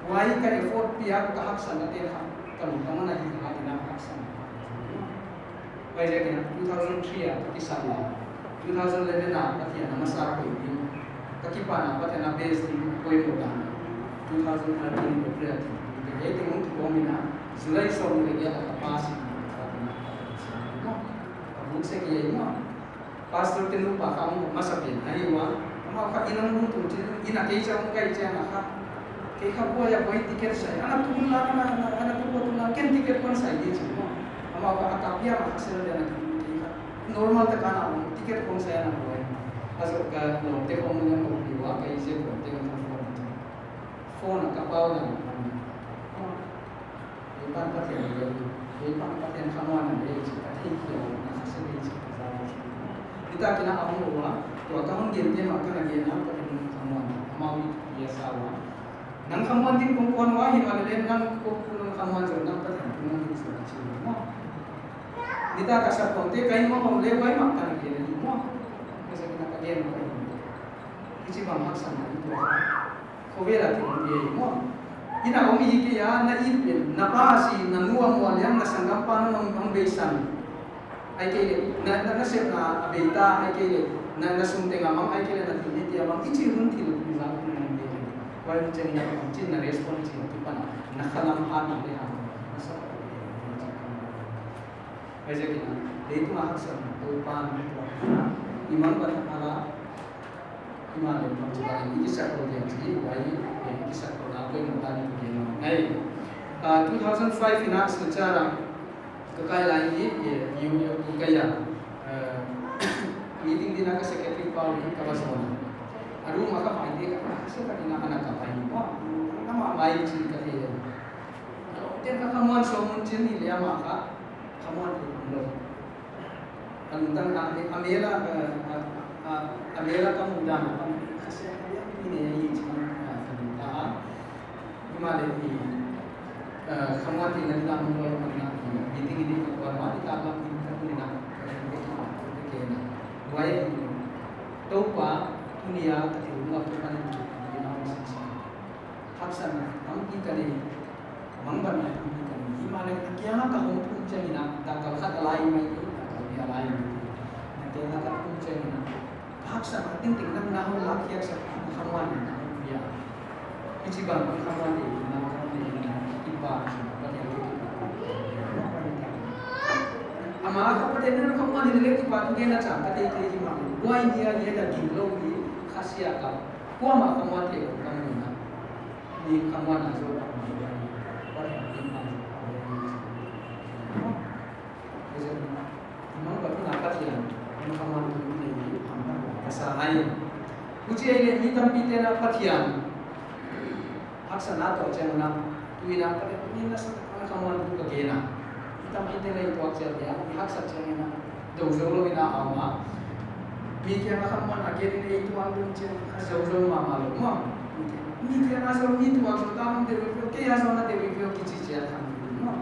Huai ka effort piak ka haksatna te kha ka lungtang a na hi kha in a haksa. Huaiziakin a two thousand three a ka kisam a, two thousand eleven a Pathian a masa koih ding, ka kipan a Pathian a best ding poimoh dan, two thousand thirteen April a thil, ka hei teng hong kikawm in a, July sawmnih leh giat a ka pass in a, ka bung se kei mo. Pastor te nupa kha hong masa pen ahi ua. Amau kha inn a lungtung chin, inn a kei cha hong kai chiang a kha. Kei kha buai a buai ticket sai. Ana tung la, ana, ana, ana tung la, tung la, ken ticket kon sai di chi mo. Amau kha a kap ya ma kha sel dia na kei kha. Normal ta ka na ticket kon sai ana buai. A zo ka lawmte kon mun mo pi ua, ka i je kon te kon phone. Phone a ka pau dan. Ei pan Pathian leh, ei pan Pathian khamuanna leh, chi ka theikhial, na kha se leh, chi ka za leh, chi. Nitakin a hong ua, tua ka hon gen te mah ka na gen a, Pathian khamuanna, amau i a sa ua. Nang khamuan ding kong kuan ua, himahleh nang ko nang khamuan zaw, nang Pathian khamuan ding zaw, chi mo. Nita ka sa kong te, ka i mo hong leh, huai mah ka na gen a, mo. Ka sa ka na ka gen a, ka i mo. Hichibang haksatna i tuak. Khovel a ki om hi mo. Inn a om hi kei a, na it pen, na pa si, na nu a mual liam, na sanggampa nang hong, hong beisan. Ahihkeileh, na, na, na sepna a bei ta, ahihkeileh, na, na sum teng a mang, ahihkeileh, na thil neite a mang, i chih hun thil, i zak hun nang te. Huai hun chiang in a pang chin na respond chin, tu pan a, na khalam ha na le ha. Na sa. Huaiziakin a, leitung a haksatna, Toupa'n, i mangbat a la, Himahleh bangchidan i kisakkhol dia chi, huai, eh, i kisakkhol na poimoh dan i gen ngai. Ah, two thousand five in a Silchar a ka kai lai hi, eh, U, U, U kai a, eh, meeting ding a ka secretary pa hi ka va sawn. A room a ka pai di ka, ka se ka ding a ana ka pai mo. Amah mai chi ka thei. Ken ka khamuan sawm mun chin ni leh amah kha khamuan thei lou. A lungtang a, a mel a, a, a, a, a mel a ka mudan a, ka sia ka lian pi ne i chi, a, ka lungtang a. Himahleh i, a, khamuan theihna ding a mun lou a na, i, meeting i ding ka kuan ma, i tak lam i ka tuni na, ka tuni na, ka tuni na. Huai i, Toupa, tuni a, ka thil mu a, Toupa ni, i na, i sin sa. Haksatna tampi ka nei, mangbatna tampi ka nei. Himahleh a kiang a ka hong thum chiang in a, dakkal khat a lai mai, dakkal nih a lai mai. Na kiang a ka thum chiang in a, haksatna tengteng nang na hon lak khiak sak, na khamuan na hon pia. Hichibang khamuan na hon pia. Ama kha Pathian in khamuan in leh kipahna gen a chang ka theithei hi mah. Huai ni a ni a ginglou hi kha sia ka. Kuamah khamuan theilou ka mu a. Ni khamuan a zou ka mu a. Pathian in khamuan a zou ka mu a. Imang Pathian a Pathian in khamuan thu nei hi amah ka sa hi. Huchi ahihleh mi tampite'n a Pathian haksatna toh chiang un a, tuin a Pathian in a sa khamuan thu ka gen a. Mi tampite'n a i tuak chiang dia, i haksat chiang in a, dou zou lou in a om a. Mi kiang a khamuan a gen in a i tuak ding chiang a zou zou mahmah lou maw. Mi kiang a zou, mi tuak zou ta mah deuh deuh, kei a zou na deuh deuh kichi chiang kha maw.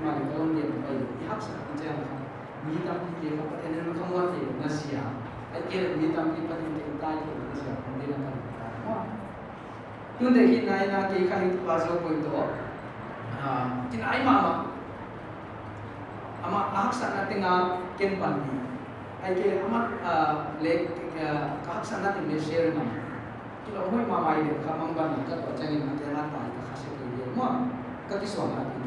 Mah leh ka lawm dia pai, i haksat chiang a. Mi tampite kha Pathian in khamuan theihna zia. Ahihkeileh mi tampi Pathian teng tai theihna zia, khamuan theihna zia. Tun te hi nai na kei kha hi pa zo koi to. Ah, kinai mahmah. Amah a haksatna teng a ken pan ni. Ahihkeileh amah, ah, leh, ah, ka haksatna teng leh share na. Kilawm hoih mahmah leh kha mangbatna ka tuah chiangin a teng a tai ka kha sek leh maw. Ka kisuan a ti.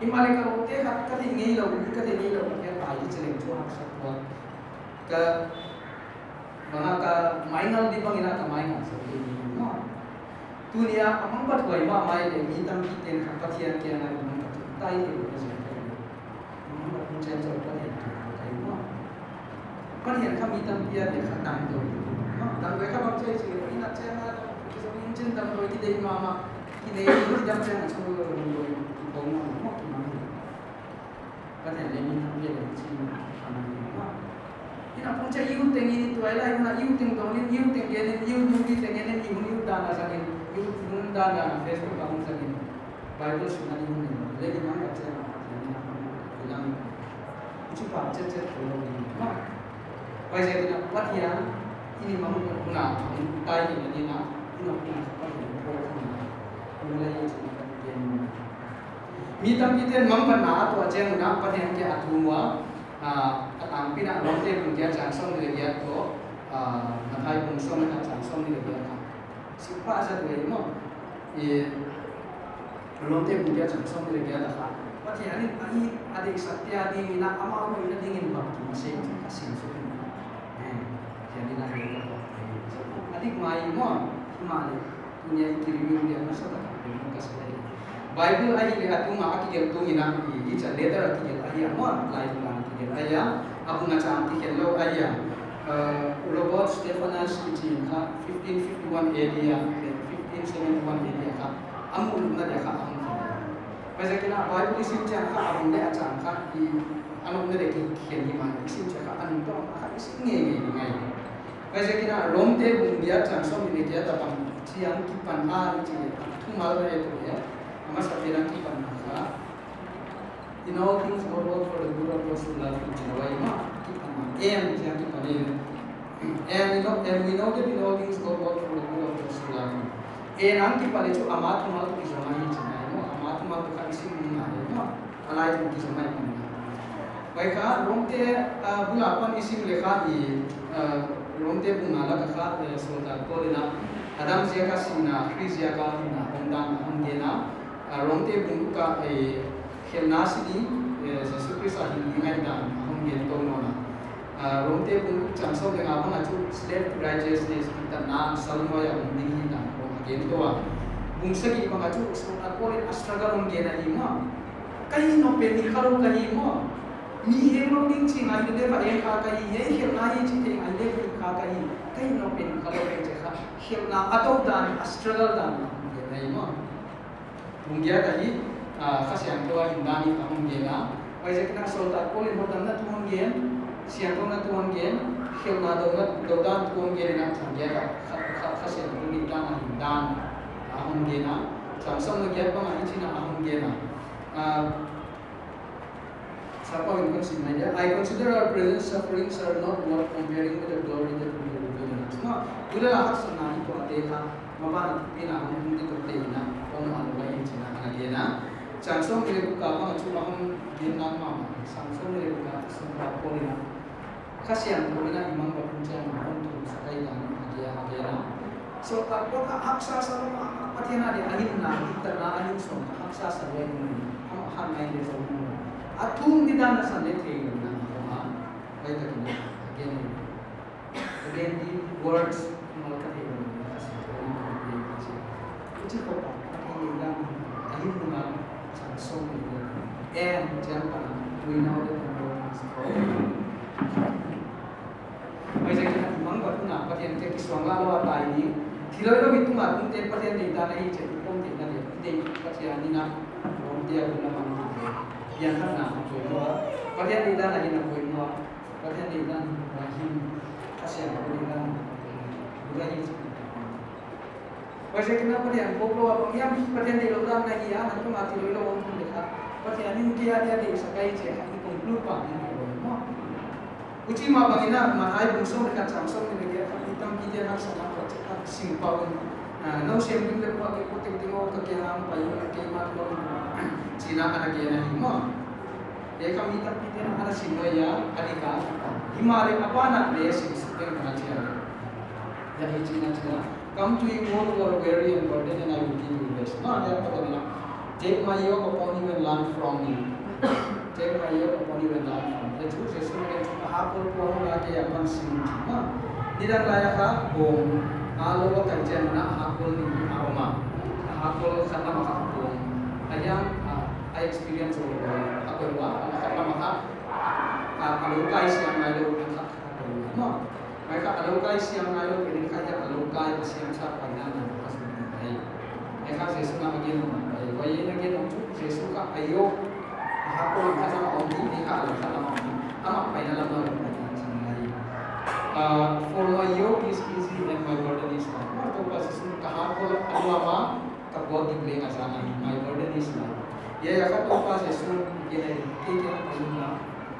Himahleh ka lawmte kha ka theih ngeilou, ka theih ngeilou ka tai hi cheleng chu haksa tuak. Ka Bang a ka mai ngal di bang in a ka mai ngal sawm di ni maw. Tuni a a mangbathuai mahmah leh mi tampite'n kha Pathian kiang a mangbathuai tai leh ka zia ka leh. Mangbathuai chiang zou Pathian kiang a kai maw. Pathian kha mi tampi a dia kha damdawi. Maw, damdawi kha bang chiang chi leh in a chiang a, ki zou in chin damdawi ki deih mahmah. Ki nei ki dam chiang a chu damdawi ki bawng mahmah maw ki mang. Pathian leh mi tampi a leh chi mahmah. Ina pung chiang youth teng in tuailai hun a youth teng dong in youth teng gen in youth movie teng gen in youth, youth dan a zang in youth hun dan a Facebook a hun zang in Bible sim na di hun in leh di mang ka chiang a Pathian in a hun in a hun in. Uchi pa chet chet ko lo ni ma. Huaiziakin a Pathian in i mang hun a hun tai in a ni na in a hun a Pathian ko hun a. Hun lai i chi na ka gen. Mi tampite'n mangbatna a tuah chiang un a Pathian kiang a thum ua, ah, a tangpi in a Romte bung giat chang sawmnih leh giat toh, ah, Matthai bung sawmnih chang sawmnih leh giat kha. Sim pah zat uh ei maw. I Romte bung giat chang sawmnih leh giat a kha. Pathian in a i a deihsakte a ding in a amau hoihna ding in bangkim a sem chu ka sim suk in. Eh, Pathian in a deih ka toh. A dik mai maw. Himahleh. Tuni a i ki review dia masa tak a ka sa leh. Bible ahihleh a tung a kigelh tung in a i, i cha letter a kigelh ahi a maw, lai tung a kigelh ahi a, a bung a chang kigelh lou ahi a. Uh, Robert Stephanus kichi kha fifteen fifty-one A D a, fifteen seventy-one A D a kha. A muhna dia kha a hong kigelh. Huaiziakin a Bible i sim chiang kha a bung leh a chang kha i, a nopna dia kigelh ni mah, i sim chiang kha a nung toh kha i sim ngeingei ngai. Huaiziakin a Romte bung giat chang sawmnih leh giat a bang chiang kipan a i chih leh thumal leh tu leh a masa pen a kipan a kha. In all things God work for the good of those who love him, chi leh huai mah kipan a. And chiang kipan in. And we know, and we know that in all things God work for the good of those who love him. And ang kipan leh chu ama thumal toh kizom ahi chih na maw, ama thumal toh kha i sim ngeingei maw. A lai tung kizom mai pan na. Huai kha, Romte, ah, bung a pan i sim leh kha i, ah, Romte bung a lak a kha, eh, sawltak Paul in a, Adam ziak a sihna, Khrist ziak a hinna, omdan a hon gen a, ah, Romte bung kha, eh, khelhna si ding, eh, Jesu Khrist a hing ding ngaihdan a hon gen tou nawn a. Ah, Romte bung chang sawm leh nga bang a chu slave to righteousness, kihtatna sal nuai a om ding hi dan hon gen tou a. Bung sagih bang a chu sawltak Paul in a struggle hon gen ahi maw. Ka hih nop pen hi kha lou ka hi maw. Mi heng lou ding chih ngai leh va heng kha ka hi, hiai khelhna hi chih thei ngai leh va heng kha ka hi. Ka hih nop pen hi kha lou ka hi chih kha. Khelhna a tou dan, a struggle dan hon gen ahi maw. Bung giat ahi, ah, Kha Siangthou a hindan in a hon gen a. Huaiziakin a sawltak Paul in hotdamna thu hon gen, siangthouna thu hon gen, khelhna douna, dou dan thu hon gen in a chang giat a, Kha, Kha, Kha Siangthou in dan a hindan a hon gen a. Chang sawm leh giat bang a hichi'n a hon gen a. Ah, Sapa in kon sim mai dia, "I consider our present sufferings are not worth comparing with the glory that will be revealed in us." Maw, tu leh haksatna i tuahte kha, maban a thupi na hong tung di toh te in a, hong a lou lai in chih na ana gen a. Chang sawmnih leh guk a bang a chu a hon gen nak mahmah, chang sawmnih leh guk a sawmthum Paul in a. Kha Siangthou in a i mangbatna chiang a hon thumsak ahi dan a gen a, a gen a. Sawltak Paul kha haksa sa lou a, Pathian a dia a hinna, diktatna, a hinsawmna haksa sa leh mun, amah kha ngai leh zou mun. A thum di dan a san leh thei lou na, ma, pai ta kina, again. Again, the words, mal ka thei lou na, kasi, kasi. Uchi ko pa, Pathian di dan, a hinna, san sawm ni. And, chiang pa, we know that the Lord is God. Huaiziakin i mangbat hun a Pathian kiang kisuang lou a tai ni. Thil hoihlou mi tung a tungte Pathian deihdan ahi chih i pom theihna dia. I deih Pathian in a, pom dia hun a mang te. Piangthakna a poimoh a. Pathian deihdan ahi na poimoh a. Pathian deihdan ahi na hin. Ka siam Pathian deihdan ahi. Bukan ini. Huaiziakin a Pathian pom lou a bang hiam Pathian deih louh dan na hi a, na tung a thil hoihlou om leh kha. Pathian in kei a dia deihsak ahi chih kha i conclude pa ni lou maw. Huchi mah bangin a, Matthai bung sawm leh khat chang sawm leh giat ah, mi tampi te'n haksatna a kha sim pah un. Ah, nou siam ding leh pua ke pua tengteng aw ka kiang a pai un, keimah lou. Chih na ana gen ahi maw. Hiai kha mi tampi te'n ana sim lou a, a dik a. Himahleh a ban ah leh sim suk ding ka na chi a. Hiai chih na chi a. Come to me all who are weary and burdened, and I will give you rest. Maw, hiai Pathian in a, take my yoke upon you and learn from me. Take my yoke upon you and learn from me. Hiai chu Jesu'n a gen, ka hakkol pua hon la kei a, amah sim chi maw. Nidang lai a kha bawm a lou a kai chiang un a hakkol ni a om a. Hakkol khat lam a kha bawm. A hiam, a, a experience a lou a, a koi ua, a khat lam a kha, a, a lou kai siam ngai lou a kha, a koi ua maw. Mai kha a lou kai siam ngai lou, pen in kha hiai a lou kai a siam sa pai na na ka sum ni ai. Ai kha Jesu'n a gen ngai. Huai in a gen ngai chu Jesu kha a yoke, a hakkol kha lam a om di, ni kha a lou kha lam a om di. Amah pai na lam na lou pai na chang ngai. Ah, for my yoke is easy and my burden is light. Maw Toupa Jesu'n ka hakkol a nuam a, ka buak dik leng a zang ahi, my burden is light. Hiai a kha Toupa Jesu'n a gen ahi, kei kiang a pai un la,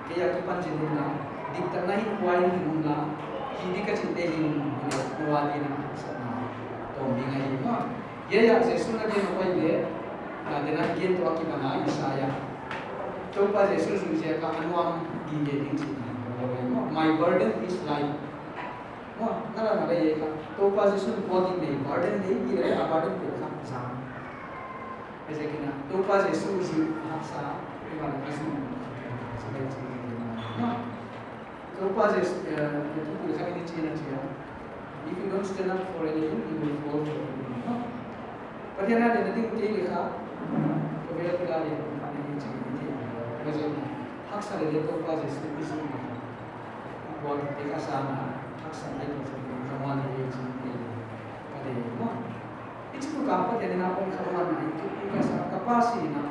kei a kipan zin un la, diktatna hi kuai hi un la, hi di ka chih te hi un, hi le, no a di na, sa na, tawm ding ahi maw. Hiai a Jesu'n a gen a pai leh, a, den a gen toh a kipan a Isaiah. Toupa Jesu zuih ziak a nuam gige ding chih na, my burden is light. Maw, na la na lei kha. Toupa Jesu'n buak dik leh burden lei, i leh a burden leh kha zang. Huaiziakin a, Toupa Jesu zuih haksa, i wan a zuih. Sa lei chi. Maw. Toupa Jesu, eh, tu kha ni chi na chi a. If you don't stand up for anything, you will fall for anything. Maw. Pathian a dia na ding te leh kha. Ko bel ko la dia, ni chi ni. Huaiziakin a, haksa leh leh Toupa Jesu zuih. Buak dik te kha sa na, haksa nai tou sa, khamuan ni chi ni. Ka de maw. Hichi tu ka Pathian in a pom khamuan nai, tu ka sa ka pa si na.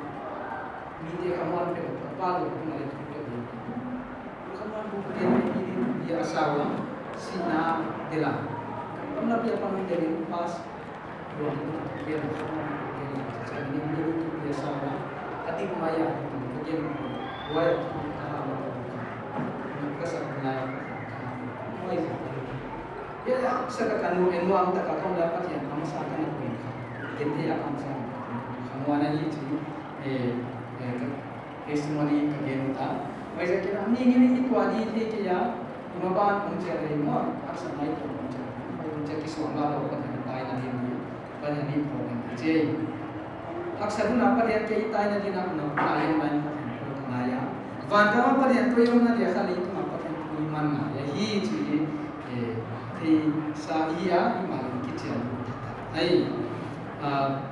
Mi te khamuan pe ka pa lou tu na leh tu ka de. Khamuan tu ka de ni ni a sa ua, si na de la. Kam na pia pa mi de ni pas. Lou tu ka de na khamuan tu ka de na. Sa ni ni tu pia sa ua. A dik mai a tu ka de na. Wai tu ka ha ma tu ka. Ka sa na ya. Wai sa. Hiai a, sa ka kanu, en nuam tak a kon la Pathian, a masa ka na kuin kha. Ken te a kam sa, khamuan ahi chi, eh, eh, ka, testimony ka gen ta. Huaiziakin a, mi ngi ni i tua di thei kei a, i maban om chia rei maw, haksa nai tou om chia rei. Huai om chia kisuang la lou Pathian taina di ni. Pathian in problem a chi. Haksa duna Pathian kei taina ding a na, na yam na in Pathian ko ta na ya. Van ka Pathian ko yom na dia kha lei tu na Pathian ko man na ya hi chi, eh, thei sa hi a, i ma ki chia. Ai, ah,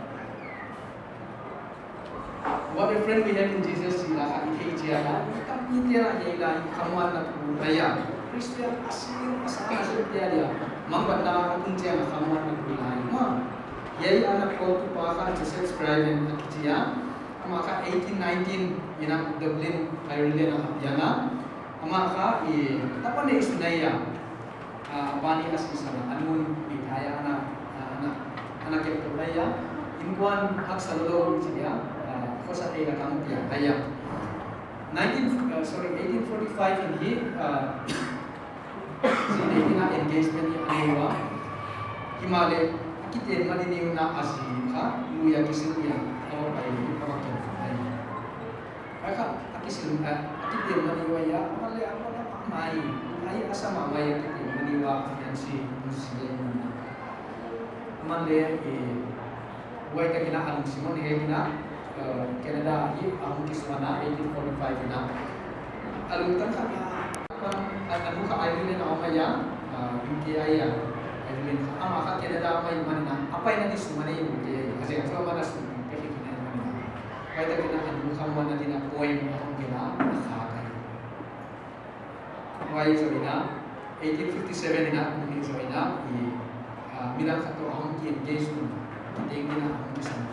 what a friend we have in Jesus, chi la kha i thei chia la. Tam i tia la hi la, i khamuan na tu la ya. Christian a sing, a sa na su tia dia. Mangbatna a tung chia la khamuan na tu la ya. Hiai ana call tu pa kha Joseph Scriven a kichi a. Amah kha eighteen nineteen in a Dublin, Ireland a piang a. Amah kha i tapa nei su nei a. Ah, bani a si sa na, a nu'n mi thai a ana, ana, ana kep tu lai a. Inkuan haksa lou chi a. Ah, khosa thei la kam pia lai a. Nineteen, ah, sorry, eighteen forty-five in hi, ah, si de in a engagement hi a nei ua. Himahleh, a kiten mah ni ni un a si kha, lui a kisil ni a, a va pai ni, a va kep pai. Ai kha, a kisil, a, a kiten mah ni ua ya, a man le a man a mai, ai a sa mah mai a kiten mah ni ua, a fiancé, a si le ni. A man le, eh, Huai tak in a lungsim hon hih in a, eh, Canada hi a hong kisuan a, eighteen forty-five in a. A lungtang khat in a, a, a nu kha Ireland a om a, ah, U K a, Ireland kha, amah kha Canada a om ahihman in a, a paina di sung a nei U K a, a ziak chu amah na sung pek hi kei ahihman in a. Huai tak in a, a nu kha muanna din a poem a hong gen a, a khak ahi. Huai zoh in a, eighteen fifty-seven in a, kum nih zoh in a, i, ah, midang khat toh a hong ki-engage un, kiteng in a, a hong kisam un.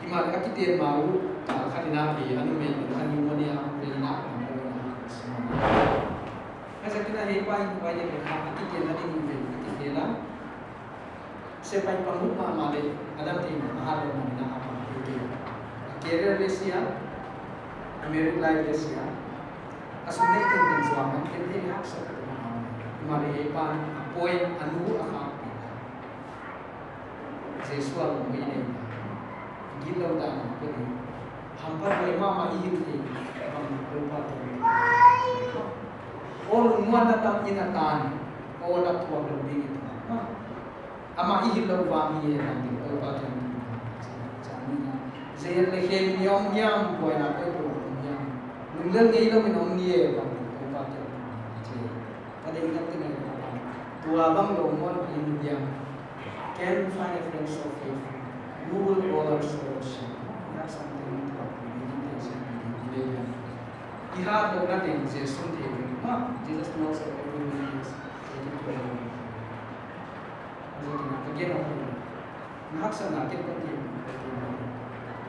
Himahleh a kiten ma uh, ah, khat in a, i, a numei in a, pneumonia a hong vei in a, a hong vei in a, a hong kisam un. Huaiziak in a, hiai pa in, huai leh kha, a kitenna ding in vei, a kitenna. Sepaih pang uh mahmah leh, a dam te'n a hat louh man in a pang uh te. A career leh sia, a married life leh sia, a sum neih tengteng zuang man, ken te haksa ka te mahmah. Himahleh hiai pa'n a poem a nu a khak pen. Jesu a lungmuanna nei. Gitlou dan a poem. Hampa huai mahmah i hih thei, bang Toupa te. Aw lungmuanna tam in a tan, aw dak thuak lou ding in tan. Amah i hih louh vang hi e, bang Toupa te. Chang ni na. Zia leh khem in i om hiam, buaina koi koi om hiam. Lunglel ngeilou in om ni e, bang Toupa te. Chi. Ka ding nak te ngai ka pa. Tua bang lungmuan i mu hiam. Can find a friend so faithful, who will all our sorrows share. That's something to be meditation in. I hat louhna ding Jesu'n thei ve. Ah, Jesus knows every need. Jesu na ka gen a. Na haksatna ken kon thei.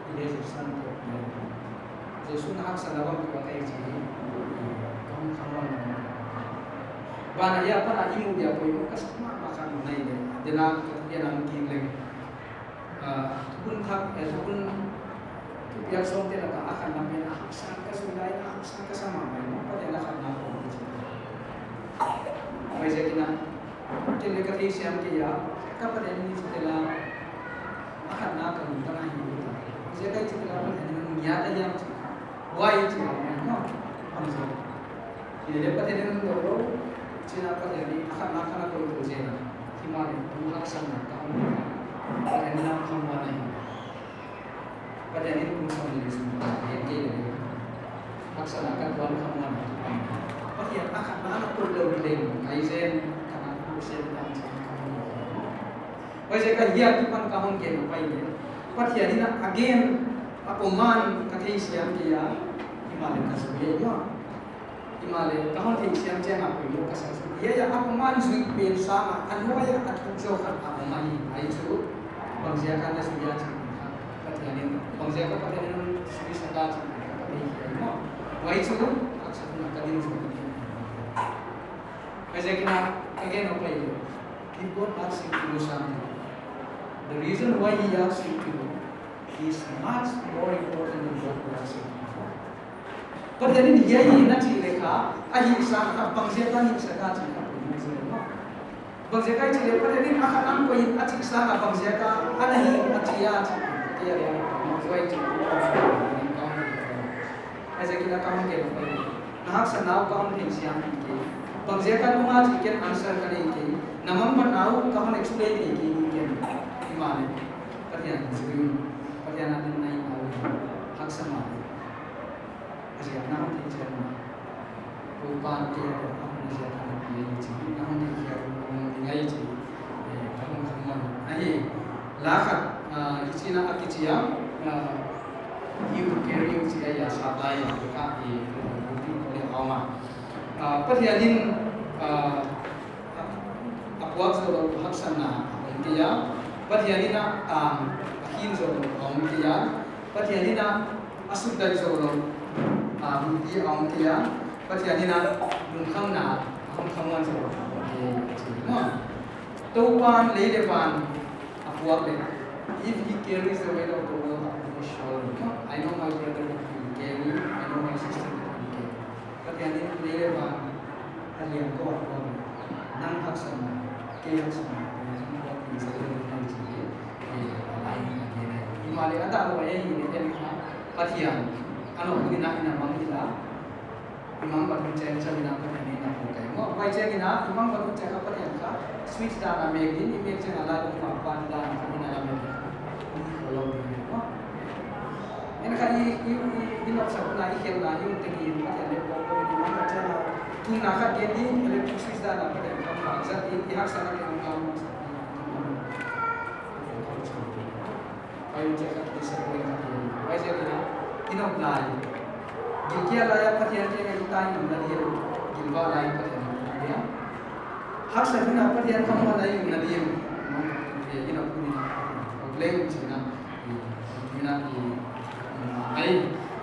I leh Jesu'n thei. Jesu na haksatna bang tua ka i chi. Ka hon khamuan. Banah hiai apan a i mu dia poimoh ka sak mahmah khat ngai leh. Dena ka gen a ki leng. Ah, thukhun thak, eh, thukhun thupiak sawmte lak ah a khatna pen a haksa ka zui lai, a haksa ka sa mahmah maw, Pathian a khatna kon ka chi. Huaiziakin a, ken leng ka theisiam kei a, ka Pathian in chitela, a khatna ka lungtang a hi uta. Huaiziak a chitela Pathian in ngiat a hiam chi. Huai chi a mai maw. Bangzah. Hileleh Pathian in dawr lou, china Pathian in a khatna kha na koih tou zen a. Himahleh, tu haksatna ka om. Pathian in a khamuan ahi. Pathian in kum sawmnih leh sawm ka gen kei leh. Haksatna ka tuan khamuan ahi. Pathian a khatna na koih lou hileh, ngai zen, ka na kum sawmnih leh sawm ka hon. Huaiziak a hiai akipan ka hon gen pai leh. Pathian in a again, a command ka theisiam kei a, himahleh ka zui e maw. Himahleh, ka hon theisiam chiang a poimoh ka sa chu. Hiai a command zui pen sang a, a nuai a a thuk zaw khat a om ahi, ahi chu. Bangziak a na zui a chih kha. Pathian in, bangziak a Pathian in zui sak a chih kha, Pathian in maw. Huai chu, haksatna ka din zui. Huaiziakin a, again, a pai leh. If God asks you to do something, the reason why he asks you to do is much more important than what you ask him for. Pathian in hiai hi na chih leh kha, a hihsak a bangziak a hihsak a chih kha poimoh zaw maw. Bangziak a chih leh Pathian in a khat a koih in a chih sang a bangziak a, a na hi a chih a chih. Kei a leh poimoh zaw chih. Huaiziakin a ka hon gen pai. Na haksatna uh ka hon theisiam kei. Bangziak a nunga chih ken answer ka nei kei. Na mangbatna uh ka hon explain kei kei kei. Himahleh. Pathian zui. Pathian a ding nai na uh. Haksa mahleh. A ziak na hon thei chiang na. Toupa'n kei a hon ziak a na pi a i chih. Na hon thei chiang na hon thei ngai chih. Eh, ka hon khamuan. Ahi. La khat, ah, i chihna a kichi a, ah, you carry you chi a ya sa tai a ka i, i, i, i, i, a om a. Ah, Pathian in, ah, a puak zou lou haksatna a om kei a. Pathian in a, ah, a khin zou lou a om kei a. Pathian in a, a sukdai zou lou, ah, mi di a om kei a. Pathian in a, lungkhamna, a hon khamuan zou lou a om kei a. Toupa'n lei leh van, a puak leh, if he carries the weight of the world upon his shoulder, I know my brother that he will carry, I know my sister that he will carry. Pathian in lei leh van a lian kou a puak leh, nang haksatna, kei haksatna, Pathian in puak leh, Pathian in a gen leh, himahleh a dah lou a i leh en kha, Pathian, a nung in a i na mang i la, i mangbat hun chiang chiang in a Pathian in a pawt kei maw. Huai chiangin a, i mangbat hun chiang a Pathian kha, switch dan a mek ding, i mek chiang a la dong pa pa dan a kha in a la mek ding. Kha i, i, i, i nopsak na i khelhna i um tengin Pathian leh pawlpawlin i mangngilh chiang a. Tungna khat gen ding, electric switch dan a Pathian kham khak zat i, i haksatna teng kham khak. Pai chiang khat i sa koi khat i, pai chiang khat i nop lai. Gilkial lai a Pathian kiang a i tai ngam na ding, gilvah lai Pathian kiang a. Haksatna Pathian kham khak lai na ding. I nop ni na. Blame china. I, i na i, ai.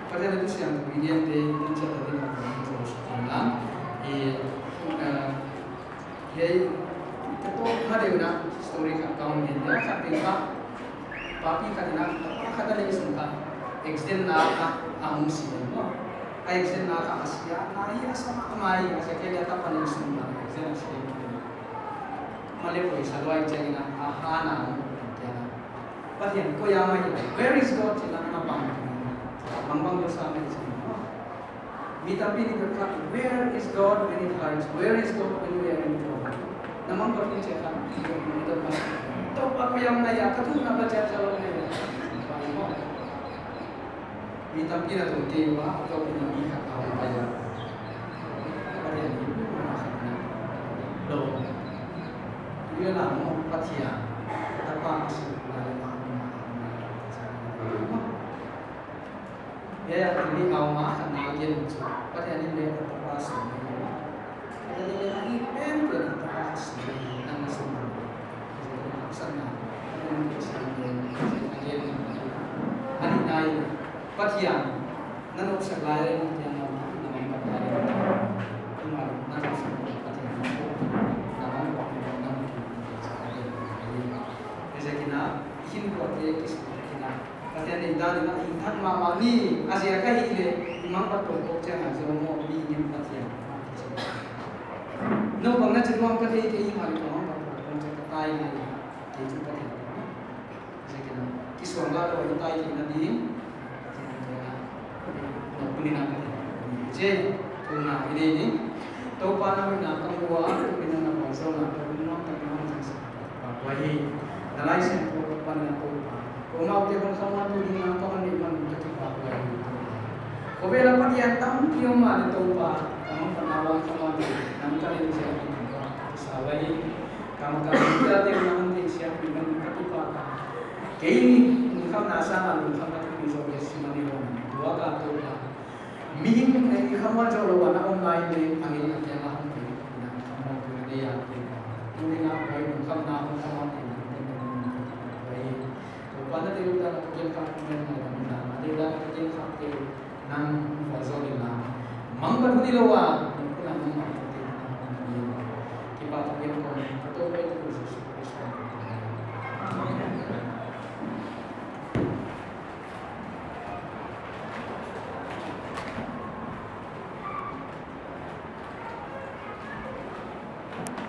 Pathian tu siang tu i gen te, i chia ta ding na, i chia ta ding na. I, eh, Hei, ka toh kha deuh na story khat ka hon gen deuh khat deuh kha. Papi khat in a, tapa khat a leng sung kha accident na kha a hong si maw. A accident na kha a si a, na hi a sa mahmah hi, a sa kei a tapa leng sung kha accident a si. Male poisa luai chiang in a, a ha na hong kha na. Pathian koia mai, where is God? Chi na na bang. Bang bang dosa mai chi na. Mi tampi in ka, where is God when it hurts? Where is God when we are in trouble? Na mangbat ni chiang kha, i dot, i dot ma. Toupa koia mai a, ka thumna pa chiang chalou mai a. Mi tampi na tu te wa, Toupa na mi kha ka pa ya. Ka ya ni ma na kha na. Lo. Ni la mo Pathian. Tapa si la le ma ma. Ya, ya, ini kau mah, kena agen tu. Pathian in leh tapa sung. Pathian in leh ahi pen pen tapa sung. Nang sung. Sana. Pathian in leh sung. Agen. Ani nai. Pathian. Nan opsak lai, Pathian na, na mangbat lai. Tuma, nan opsak Pathian na. Na mangbat na. Ezek ina, hin ko te kis kina. Pathian in dan in a hing thak mahmah ni, a ziak ahihleh, i mangbat pawlpawl chiang a zong maw, mi in Pathian. Naupang na chi nuam ka thei thei mah leh ka mangbat pawlpawl chiang ka tai ngai. Kei chu Pathian. Ziakin a, kisuang la lou i tai theihna ding. Pathian chiang a. Naupang in a Pathian. Che, tuna i nei ni. Toupa na hoihna ka mu a, tuni in a na vualzawl na, ka lungnuam tak in a hon thangsak. Ka kipahhuai hi. Na Laisiangthou ka pan na Toupa. Kou maute hon khamuantu ding na ka hon neih man ka kipahhuai hi. Khovel a Pathian tampi om mahleh Toupa, ka mangbatna uah khamuantu, nang ka neih ziak in ka kipahhuai hi. Ka makaite na hon theihsiam pi man ka kipahhuai. Kei lungkhamna sang a lungkham ka thupi zaw leh sim a ni lou. Tua ka Toupa. Mihing in khamuan zoulou a na om lai leh, angin a kiang a hong pi, na khamuantu na nei a, tuni in a huai lungkhamna hong khamuan in, Toupa na deihlouh dan a ka gen khak, na ngaidam in a, na deihlouh dan a ka gen khak te, nang vualzawl in a. Mangbat hun hilou a,